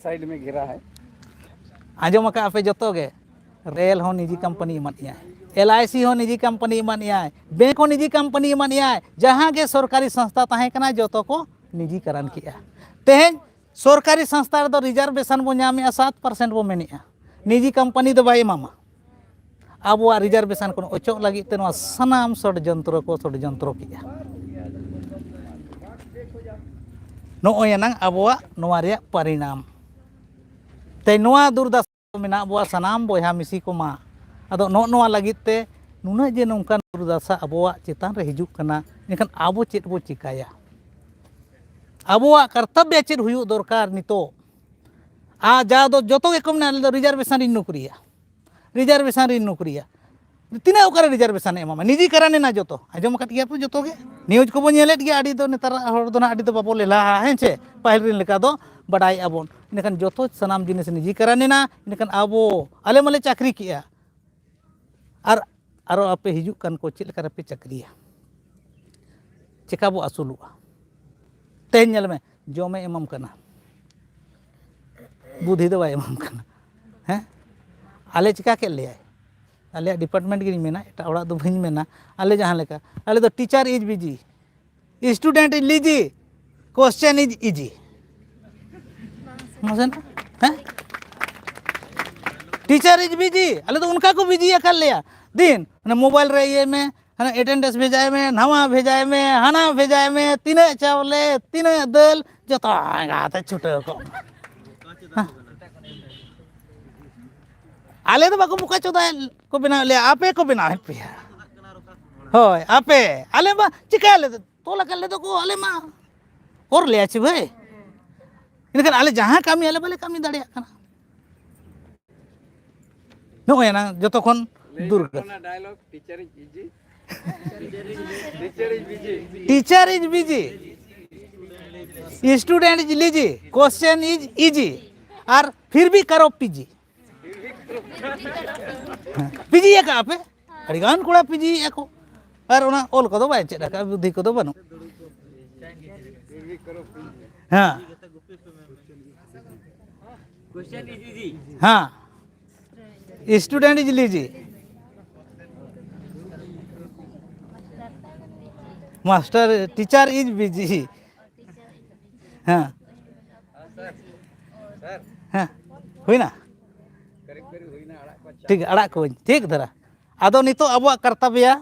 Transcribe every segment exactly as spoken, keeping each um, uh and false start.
Side में घिरा है। ᱟᱸᱡᱚᱢ ᱟᱠᱟᱫ ᱟᱯᱮ ᱡᱚᱛᱚ ᱜᱮ, ᱨᱮᱞ ᱦᱚᱸ ᱱᱤᱡᱤ ᱠᱳᱢᱯᱟᱱᱤ ᱮᱢᱟᱫ ᱮᱭᱟᱭ, ᱮᱞ ᱟᱭ ᱥᱤ ᱦᱚᱸ ᱱᱤᱡᱤ ᱠᱳᱢᱯᱟᱱᱤ ᱮᱢᱟᱫ ᱮᱭᱟᱭ, ᱵᱮᱝᱠ ᱦᱚᱸ ᱱᱤᱡᱤ ᱠᱳᱢᱯᱟᱱᱤ ᱮᱢᱟᱫ ᱮᱭᱟᱭ᱾ ᱡᱟᱦᱟᱸ ᱜᱮ ᱥᱚᱨᱠᱟᱨᱤ ᱥᱚᱝᱥᱛᱷᱟ ᱛᱟᱦᱮᱸ ᱠᱟᱱᱟ, ᱡᱚᱛᱚ ᱠᱚ ᱱᱤᱡᱤᱠᱟᱨᱟᱱ ᱠᱮᱜᱼᱟ᱾ ᱛᱮᱦᱮᱧ ᱥᱚᱨᱠᱟᱨᱤ ᱥᱚᱝᱥᱛᱷᱟ ᱨᱮᱫᱚ ᱨᱤᱡᱟᱨᱵᱷᱮᱥᱚᱱ ᱵᱚ ᱧᱟᱢᱮᱜᱼᱟ ᱥᱟᱛ ᱯᱟᱨᱥᱮᱱᱴ ᱵᱚ ᱢᱮᱱᱮᱜᱼᱟ, ᱱᱤᱡᱤ ᱠᱳᱢᱯᱟᱱᱤ ᱫᱚ ᱵᱟᱭ ᱮᱢᱟᱢᱟ᱾ ᱟᱵᱚᱣᱟᱜ ᱨᱤᱡᱟᱨᱵᱷᱮᱥᱚᱱ ᱠᱷᱚᱱ ᱚᱪᱚᱜ ᱞᱟᱹᱜᱤᱫ ᱛᱮ ᱱᱚᱣᱟ ᱥᱟᱱᱟᱢ ᱥᱚᱰᱡᱚᱱᱛᱨᱚ ᱠᱚ ᱥᱚᱰᱡᱚᱱᱛᱨᱚ ᱠᱮᱜᱼᱟ᱾ ᱱᱚᱜᱼᱚᱭ ᱮᱱᱟᱝ ᱟᱵᱚᱣᱟᱜ ᱱᱚᱣᱟ ᱨᱮᱭᱟᱜ ᱯᱚᱨᱤᱱᱟᱢ᱾ ᱛᱮ ᱱᱚᱣᱟ ᱫᱩᱨᱫᱟᱥᱟ ᱢᱮᱱᱟᱜ ᱵᱚᱣᱟ ᱥᱟᱱᱟᱢ ᱵᱚᱭᱦᱟ ᱢᱤᱥᱤ ᱠᱚᱢᱟ᱾ ᱟᱫᱚ ᱱᱚᱜᱼᱚ ᱱᱚᱣᱟ ᱞᱟᱹᱜᱤᱫ ᱛᱮ ᱱᱩᱱᱟᱹᱜ ᱡᱮ ᱱᱚᱝᱠᱟᱱ ᱫᱩᱨᱫᱟᱥᱟ ᱟᱵᱚᱣᱟᱜ ᱪᱮᱛᱟᱱ ᱨᱮ ᱦᱤᱡᱩᱜ ᱠᱟᱱᱟ, ᱮᱱᱠᱷᱟᱱ ᱟᱵᱚ ᱪᱮᱫ ᱵᱚ ᱪᱤᱠᱟᱹᱭᱟ? ᱟᱵᱚᱣᱟᱜ ᱠᱟᱨᱛᱚᱵᱵᱚ ᱪᱮᱫ ᱦᱩᱭᱩᱜ ᱫᱚᱨᱠᱟᱨ ᱱᱤᱛᱚᱜ? ᱟᱨ ᱡᱟ ᱫᱚ ᱡᱚᱛᱚ ᱜᱮᱠᱚ ᱢᱮᱱᱟ, "ᱟᱞᱮ ᱫᱚ ᱨᱤᱡᱟᱨᱵᱷᱮᱥᱚᱱ ᱨᱤᱧ ᱱᱚᱠᱨᱤᱭᱟ, ᱨᱤᱡᱟᱨᱵᱷᱮᱥᱚᱱ ᱨᱤᱧ ᱱᱚᱠᱨᱤᱭᱟ᱾" ᱛᱤᱱᱟᱹᱜ ᱚᱠᱟᱨᱮ ᱨᱤᱡᱟᱨᱵᱷᱮᱥᱚᱱ ᱮ ᱮᱢᱟᱢᱟ? ᱱᱤᱡᱤ ᱠᱟᱨᱟᱱ ᱮᱱᱟ ᱡᱚᱛᱚ᱾ ᱟᱸᱡᱚᱢ ᱟᱠᱟᱫ ᱜᱮᱭᱟ ᱯᱮ ᱡᱚᱛᱚ ᱜᱮ, ᱱᱤᱭᱩᱡᱽ ᱠᱚᱵᱚᱱ ᱧᱮᱞᱮᱫ ᱜᱮᱭᱟ᱾ ᱟᱹᱰᱤ ᱫᱚ ᱱᱮᱛᱟᱨᱟᱜ ᱦᱚᱲ ᱫᱚ ᱱᱟᱜ ᱟᱹᱰᱤ ᱫᱚ ᱵᱟᱵᱚ ᱞᱮᱞᱦᱟᱜᱼᱟ, ᱦᱮᱸ ᱪᱮ? ᱯᱟᱹᱦᱤᱞ ᱨᱮᱱ ᱞᱮᱠᱟ ᱫᱚ ᱵᱟᱰᱟᱭᱮᱫᱼᱟ ᱵᱚᱱ᱾ ᱤᱱᱟᱹᱠᱷᱟᱱ ᱡᱚᱛᱚ ᱥᱟᱱᱟᱢ ᱡᱤᱱᱤᱥ ᱱᱤᱡᱤ ᱠᱟᱨᱟᱱ ᱮᱱᱟ᱾ ᱤᱱᱟᱹᱠᱷᱟᱱ ᱟᱵᱚ, ᱟᱞᱮ ᱢᱟᱞᱮ ᱪᱟᱹᱠᱨᱤ ᱠᱮᱜᱼᱟ, ᱟᱨ ᱟᱨᱚ ᱟᱯᱮ ᱦᱤᱡᱩᱜ ᱠᱟᱱ ᱠᱚ ᱪᱮᱫ ᱞᱮᱠᱟ ᱨᱮᱯᱮ ᱪᱟᱹᱠᱨᱤᱭᱟ? ᱪᱮᱠᱟ ᱵᱚ ᱟᱹᱥᱩᱞᱚᱜᱼᱟ? ᱛᱮᱦᱮᱧ ᱧᱮᱞ ᱢᱮ, ᱡᱚᱢᱮ ᱮᱢᱟᱢ ᱠᱟᱱᱟ, ᱵᱩᱫᱷᱤ ᱫᱚ ᱵᱟᱭ ᱮᱢᱟᱢ ᱠᱟᱱᱟ᱾ ᱦᱮᱸ, ᱟᱞᱮ ᱪᱮᱠᱟ ᱠᱮᱫ ᱞᱮᱭᱟᱭ? ᱟᱞᱮᱭᱟᱜ ᱰᱤᱯᱟᱨᱴᱢᱮᱱᱴ ᱜᱮᱞᱤᱧ ᱢᱮᱱᱟ, ᱮᱴᱟᱜ ᱦᱚᱲᱟᱜ ᱫᱚ ᱵᱟᱹᱧ ᱢᱮᱱᱟ᱾ ᱟᱞᱮ ᱡᱟᱦᱟᱸ ᱞᱮᱠᱟ, ᱟᱞᱮ ᱫᱚ teacher is busy, student is lazy, question is easy᱾ ᱢᱟᱥᱮ ᱱᱟ, ᱦᱮᱸ? Teacher is busy, ᱟᱞᱮ ᱫᱚ ᱚᱱᱠᱟ ᱠᱚ ᱵᱤᱡᱤ ᱟᱠᱟᱫ ᱞᱮᱭᱟ᱾ ᱫᱤᱱ ᱚᱱᱟ ᱢᱳᱵᱟᱭᱤᱞ ᱨᱮ ᱤᱭᱟᱹᱭ ᱢᱮ, ᱦᱟᱱᱟ ᱮᱴᱮᱱᱰᱮᱱᱥ ᱵᱷᱮᱡᱟᱭ ᱢᱮ, ᱱᱟᱣᱟ ᱵᱷᱮᱡᱟᱭ ᱢᱮ, ᱦᱟᱱᱟ ᱵᱷᱮᱡᱟᱭ ᱢᱮ, ᱛᱤᱱᱟᱹᱜ ᱪᱟᱣᱞᱮ, ᱛᱤᱱᱟᱹᱜ ᱫᱟᱹᱞ, ᱡᱚᱛᱚ ᱮᱸᱜᱟᱛᱮ ᱪᱷᱩᱴᱟᱹᱣ ᱠᱚᱜ ᱢᱮ᱾ ᱦᱮᱸ? ᱟᱞᱮ ᱫᱚ ᱵᱟᱠᱚ ᱵᱚᱠᱟ ᱪᱚᱫᱟ ᱠᱚ ᱵᱮᱱᱟᱣᱮᱫ ᱞᱮᱭᱟ, ᱟᱯᱮ ᱠᱚ ᱵᱮᱱᱟᱣᱮᱫ ᱯᱮᱭᱟ᱾ ᱦᱳᱭ, ᱟᱯᱮ, ᱟᱞᱮ ᱢᱟ ᱪᱤᱠᱟᱹᱭᱟᱞᱮ? ᱛᱚᱞ ᱟᱠᱟᱫ ᱞᱮ ᱫᱚᱠᱚ, ᱟᱞᱮ ᱢᱟ ᱚᱨ ᱞᱮᱭᱟ ᱪᱮ ᱵᱷᱟᱹᱭ᱾ ᱤᱱᱟᱹᱠᱷᱟᱱ ᱟᱞᱮ ᱡᱟᱦᱟᱸ ᱠᱟᱹᱢᱤ ᱟᱞᱮ ᱵᱟᱞᱮ ᱠᱟᱹᱢᱤ ᱫᱟᱲᱮᱭᱟᱜ ᱠᱟᱱᱟ᱾ ᱱᱚᱜᱼᱚᱭ ᱮᱱᱟᱝ ᱡᱚᱛᱚ ᱠᱷᱚᱱ ᱞᱟᱹᱭ ᱫᱩᱨ ᱢᱮ ᱠᱟᱛᱷᱟ᱾ ᱚᱱᱟ dialogue, teacher is easy. Teacher is busy. Teacher is busy. Student is lazy. Question is easy. ᱟᱨ ᱯᱷᱤᱨ ᱵᱷᱤ ᱠᱟᱨᱚ ᱯᱤᱡᱤ᱾ ᱯᱤᱡᱤ ᱟᱠᱟᱫ ᱟᱯᱮ? ᱟᱹᱰᱤ ᱜᱟᱱ ᱠᱚᱲᱟ ᱯᱤᱡᱤᱭᱮᱫᱼᱟ ᱠᱚ᱾ ᱟᱨ ᱚᱱᱟ ᱚᱞ ᱠᱚᱫᱚ ᱵᱟᱭ ᱪᱮᱫ ᱟᱠᱟᱫ, ᱵᱩᱫᱽᱫᱷᱤ ᱠᱚᱫᱚ ᱵᱟᱹᱱᱩᱜ᱾ ᱦᱮᱸ᱾ हाँ, student is lazy, master, teacher is busy. ᱦᱮᱸ, ᱦᱮᱸ, ᱦᱩᱭᱱᱟ? ᱴᱷᱤᱠ, ᱟᱲᱟᱜ ᱠᱚᱣᱟᱹᱧ ᱴᱷᱤᱠ ᱫᱷᱟᱨᱟ᱾ ᱟᱫᱚ ᱱᱤᱛᱚᱜ ᱟᱵᱚᱣᱟᱜ ᱠᱟᱨᱛᱟᱵᱽᱭᱟ,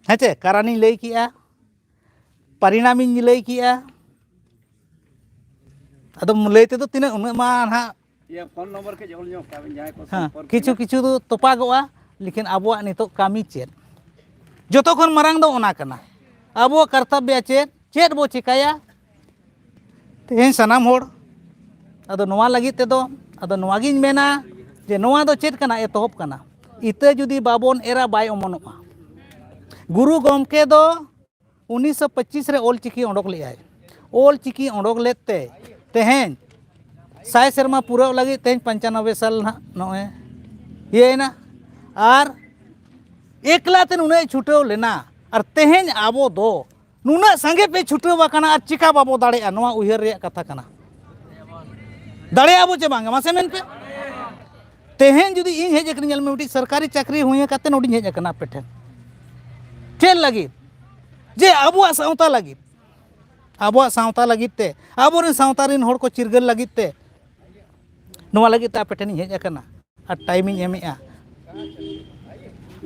ᱦᱮᱸ ᱪᱮ, ᱠᱟᱨᱟᱱᱤᱧ ᱞᱟᱹᱭ ᱠᱮᱜᱼᱟ, ᱯᱟᱨᱤᱱᱟᱢᱤᱧ ᱞᱟᱹᱭ ᱠᱮᱜᱼᱟ᱾ ᱟᱫᱚ ᱞᱟᱹᱭ ᱛᱮᱫᱚ ᱛᱤᱱᱟᱹᱜ, ᱩᱱᱟᱹᱜ ᱢᱟ ᱱᱟᱦᱟᱜ ᱤᱭᱟᱹ, ᱯᱷᱳᱱ ᱱᱚᱢᱵᱚᱨ ᱠᱟᱹᱡ ᱚᱞ ᱧᱚᱜ ᱠᱟᱜ ᱵᱤᱱ, ᱡᱟᱦᱟᱸᱭ ᱠᱚ ᱦᱮᱸ, ᱥᱚᱢᱯᱚᱨᱠ ᱠᱤᱪᱷᱩ ᱵᱤᱱᱟ᱾ ᱠᱤᱪᱷᱩ ᱫᱚ ᱛᱚᱯᱟᱜᱚᱜᱼᱟ, ᱞᱮᱠᱤᱱ ᱟᱵᱚᱣᱟᱜ ᱱᱤᱛᱚᱜ ᱠᱟᱹᱢᱤ ᱪᱮᱫ? ᱡᱚᱛᱚ ᱠᱷᱚᱱ ᱢᱟᱨᱟᱝ ᱫᱚ ᱚᱱᱟ ᱠᱟᱱᱟ᱾ ᱟᱵᱚᱣᱟᱜ ᱠᱟᱨᱛᱟᱵᱽᱭᱟ ᱪᱮᱫ? ᱪᱮᱫ ᱵᱚ ᱪᱮᱠᱟᱭᱟ? ᱛᱮᱦᱮᱧ ᱥᱟᱱᱟᱢ ᱦᱚᱲ, ᱟᱫᱚ ᱱᱚᱣᱟ ᱞᱟᱹᱜᱤᱫ ᱛᱮᱫᱚ, ᱟᱫᱚ ᱱᱚᱣᱟ ᱜᱤᱧ ᱢᱮᱱᱟ ᱡᱮ ᱱᱚᱣᱟ ᱫᱚ ᱪᱮᱫ ᱠᱟᱱᱟ? ᱮᱛᱚᱦᱚᱵ ᱠᱟᱱᱟ᱾ ᱤᱛᱟᱹ ᱡᱩᱫᱤ ᱵᱟᱵᱚᱱ ᱮᱨᱟ, ᱵᱟᱭ ᱚᱢᱚᱱᱚᱜᱼᱟ᱾ ᱜᱩᱨᱩ ᱜᱚᱢᱠᱮ ᱫᱚ ᱩᱱᱤᱥᱥᱚ ᱯᱚᱸᱪᱤᱥ ᱨᱮ ᱚᱞ ᱪᱤᱠᱤ ᱚᱰᱚᱠ ᱞᱮᱫᱟᱭ᱾ ᱚᱞ ᱪᱤᱠᱤ ᱚᱰᱚᱠ ᱞᱮᱫ ᱛᱮ ᱛᱮᱦᱮᱧ ᱥᱟᱭ ᱥᱮᱨᱢᱟ ᱯᱩᱨᱟᱹᱣ ᱞᱟᱹᱜᱤᱫ ᱛᱮᱦᱮᱧ ᱯᱚᱧᱪᱟᱱᱚᱵᱵᱳᱭ ᱥᱟᱞ ᱱᱟᱦᱟᱜ ᱱᱚᱜᱼᱚᱭ ᱤᱭᱟᱹᱭᱮᱱᱟ᱾ ᱟᱨ ᱮᱠᱞᱟ ᱛᱮ ᱱᱩᱱᱟᱹᱜ ᱮ ᱪᱷᱩᱴᱟᱹᱣ ᱞᱮᱱᱟ, ᱟᱨ ᱛᱮᱦᱮᱧ ᱟᱵᱚ ᱫᱚ ᱱᱩᱱᱟᱹᱜ ᱥᱟᱸᱜᱮ ᱯᱮ ᱪᱷᱩᱴᱟᱹᱣ ᱟᱠᱟᱱᱟ, ᱟᱨ ᱪᱮᱠᱟ ᱵᱟᱵᱚ ᱫᱟᱲᱮᱭᱟᱜᱼᱟ? ᱱᱚᱣᱟ ᱩᱭᱦᱟᱹᱨ ᱨᱮᱭᱟᱜ ᱠᱟᱛᱷᱟ ᱠᱟᱱᱟ᱾ ᱫᱟᱲᱮᱭᱟᱜᱼᱟ ᱵᱚ ᱪᱮ ᱵᱟᱝ? ᱢᱟᱥᱮ ᱢᱮᱱ ᱯᱮ᱾ ᱛᱮᱦᱮᱧ ᱡᱩᱫᱤ ᱤᱧ ᱦᱮᱡ ᱟᱠᱟᱱᱟᱹᱧ, ᱧᱮᱞ ᱢᱮ, ᱢᱤᱫᱴᱤᱡ ᱥᱚᱨᱠᱟᱨᱤ ᱪᱟᱹᱠᱨᱤ ᱦᱩᱭ ᱠᱟᱛᱮ ᱱᱚᱰᱮᱧ ᱦᱮᱡ ᱟᱠᱟᱱᱟ ᱟᱯᱮ ᱴᱷᱮᱱ᱾ ᱪᱮᱫ ᱞᱟᱹᱜᱤᱫ? ᱡᱮ ᱟᱵᱚᱣᱟᱜ ᱥᱟᱶᱛᱟ ᱞᱟᱹᱜᱤᱫ, ᱟᱵᱚᱣᱟᱜ ᱥᱟᱶᱛᱟ ᱞᱟᱹᱜᱤᱫ ᱛᱮ, ᱟᱵᱚᱨᱮᱱ ᱥᱟᱶᱛᱟ ᱨᱮᱱ ᱦᱚᱲ ᱠᱚ ᱪᱤᱨᱜᱟᱹᱞ ᱞᱟᱹᱜᱤᱫ ᱛᱮ ᱱᱚᱣᱟ ᱞᱟᱹᱜᱤᱫ ᱛᱮ ᱟᱯᱮ ᱴᱷᱮᱱᱤᱧ ᱦᱮᱡ ᱟᱠᱟᱱᱟ ᱟᱨ ᱴᱟᱭᱤᱢᱤᱧ ᱮᱢᱮᱜᱼᱟ᱾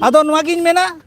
ᱟᱫᱚ ᱱᱚᱣᱟᱜᱤᱧ ᱢᱮᱱᱟ,